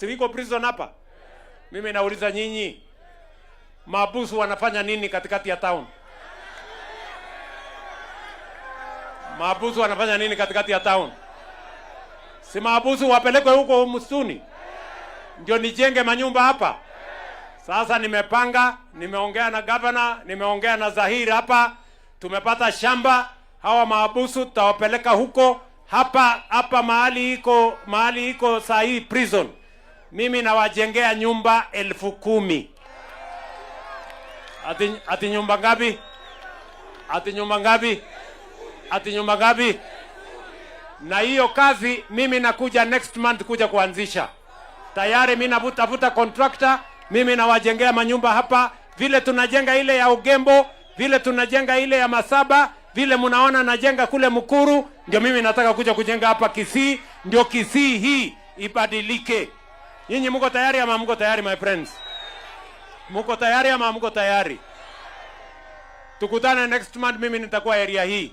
Si iko prison hapa? Mimi nauliza nyinyi, mahabusu wanafanya nini katikati ya town? Mahabusu wanafanya nini katikati ya town? Si mahabusu wapelekwe huko msituni ndio nijenge manyumba hapa? Sasa nimepanga, nimeongea na governor, nimeongea na Zahir hapa, tumepata shamba. Hawa mahabusu tutawapeleka huko. Hapa hapa mahali iko saa hii prison, mimi nawajengea nyumba 10,000. Ati nyumba ngapi? Ati nyumba ngapi? Ati nyumba ngapi? Na hiyo kazi mimi nakuja next month kuja kuanzisha. Tayari mimi natafuta contractor, mimi nawajengea manyumba hapa, vile tunajenga ile ya Ugembo, vile tunajenga ile ya Masaba, vile mnaona najenga kule Mukuru, ndio mimi nataka kuja kujenga hapa Kisii, ndio Kisii hii ibadilike. Nyinyi mko tayari ama mko tayari, my friends? Mko tayari ama mko tayari? Tukutane next month, mimi nitakuwa area hii.